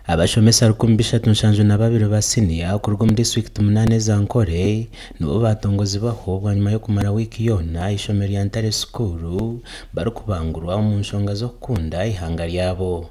Abashomesa 372 ba siniya kuruga omu disiturikiti munaana eza Nkore nibo baatongozibwaho bwanyima y'okumara wiiki yoona aha ishomero rya Ntare School barikubangurwa omu nshonga z'okukunda eihanga ryabo.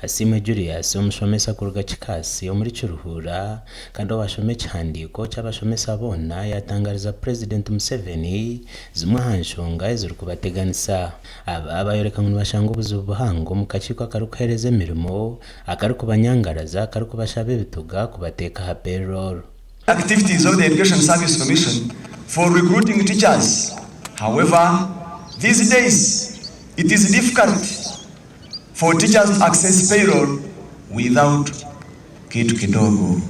Asiimwe Julius, omushomesa kuruga Kikaasi omuri Kiruhura kandi owaashoma ekihandiiko ky'abashomesa boona yaatangariza Purezidenti Museveni zimwe aha nshonga ezirikubateganisa. Aba baayoreka ngu nibashanga obuzibu buhango omu kakiiko akarikuheereza emirimo akarikubanyangaraza karikubashaba ebituga kubateeka aha payroll. Activities of the Education Service Commission for recruiting teachers. However, these days it is difficult for teachers to access payroll without kitu kidogo.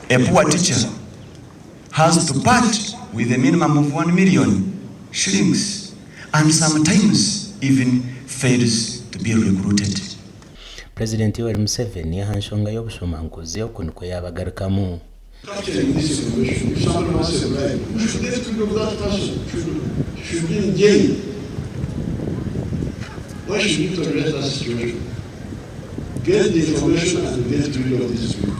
A poor teacher has to part with a minimum of 1 million shillings and sometimes even fails to be recruited. Purezidenti Yoweri Museveni aha nshonga y'obushomankuzi oku nikwo yaabagarukamu. Capturing this information, if somebody wants a bribe, we should get rid of that person, should, should be in jail. Why should we tolerate that situation? Get the information and get rid of these people.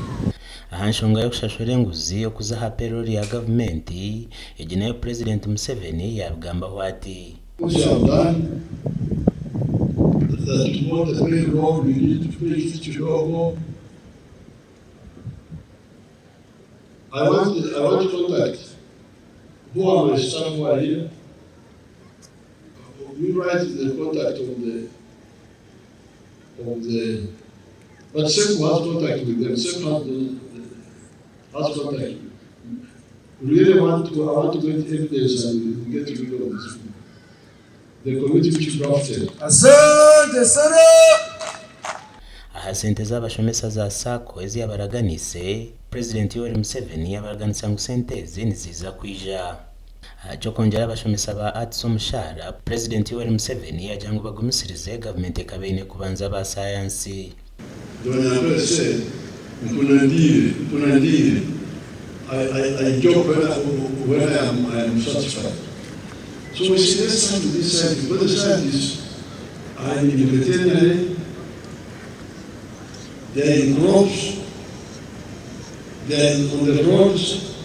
Aha nshonga y'okushashura enguzi okuza aha payroll ya gavumenti, egi nayo Purezidenti Museveni yaabigambaho ati. What you have done, that you want the payroll, you need to pay kidogo. I want, I want contact. Who are my staff who are here? You write the contact on the, on the, but SECO has contact with them. SECO has, the, has contact. We really want to, I want to get evidence and get rid of this. The committee which drafted. Asante sana. Aha sente z'abashomesa za SACCO ezi yabaraganiise, Purezidenti Yoweri Museveni yabaraganisa ngu sente ezi niziiza kwija. Aha ky'okwongyera abashomesa ba Arts omushaara, Purezidenti Yoweri Museveni yaagira ngu bagumisirize gavumenti ekaba eine kubanza aba sayansi. The Banyankore say, Nkunandiire, nkunandiire, I, I, I joke when I, when I am, I am satisfied. So we say, let's start with this scientists, because the scientists are in veterinary, they are in crops, they are in, on the roads,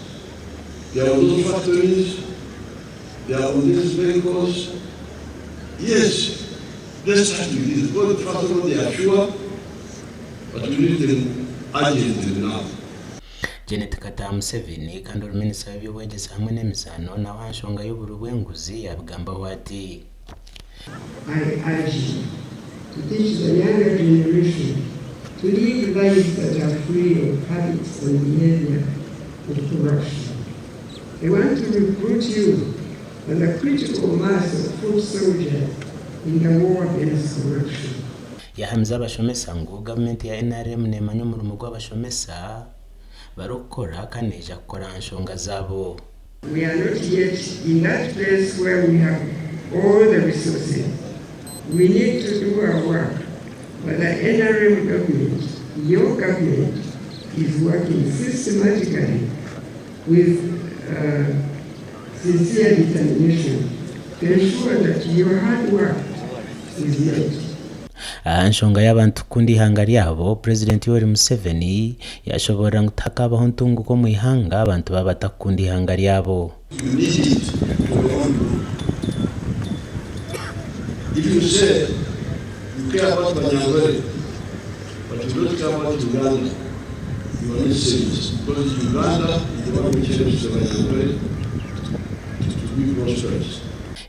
they are on those factories, they are on these vehicles. Yes, let's start with this. Because first of all, they are sure, but we need them urgently now. Janet Kataha Museveni kandi ori minisita w'eby'obwegyese hamwe n'emizaano nawe aha nshonga y'oburi bw'enguzi yaabigambaho ati. I urge you to teach the younger generation to live lives that are free of habits and behavior of corruption. I want to recruit you as a critical mass of foot soldiers in the war against corruption. Yaahamiza abashomesa ngu gavumenti ya NRM neemanya omurimo gu abashomesa barikukora kandi neija kukora aha nshonga zaabo. We are not yet in that place where we have all the resources. We need to do our work, but the NRM government, your government, is working systematically with sincere determination to ensure that your hard work is met. Aha nshonga y'abantu kukunda eihanga ryabo, Purezidenti Yoweri Museveni yashoboorora ngu tihakaabaho ntunguka omu ihanga abantu baaba batakukunda eihanga ryabo. You need it for your own good. If you say you care about Banyankore but you don't care about Uganda, you are not serious because Uganda is the one which helps the Banyankore to be prosperous.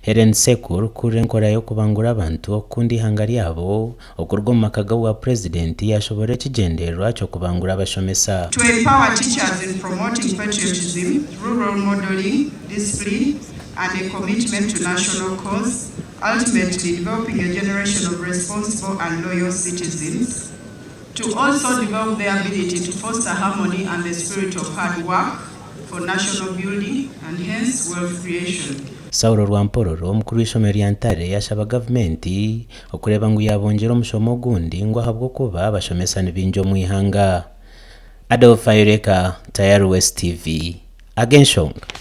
Hellen Seku orikukurira enkora y'okubangura abantu okukunda eihanga ryabo okuruga omu maka g'obwa Purezidenti yashoboorora ekigyendererwa ky'okubangura abashomesa. To empower teachers in promoting patriotism through role modeling, discipline and a commitment to national cause, ultimately developing a generation of responsible and loyal citizens. To also develop their ability to foster harmony and the spirit of hard work for national building and hence wealth creation. Saulo Rwampororo, omukuru w'eishomero rya Ntare yashaba gavumenti okureeba ngu yabongyera omushomo ogundi ngu ahabw'okuba abashomesa ni baingi omu ihanga. Adolf Ayoleka, Tayari West TV. Ag'enshonga.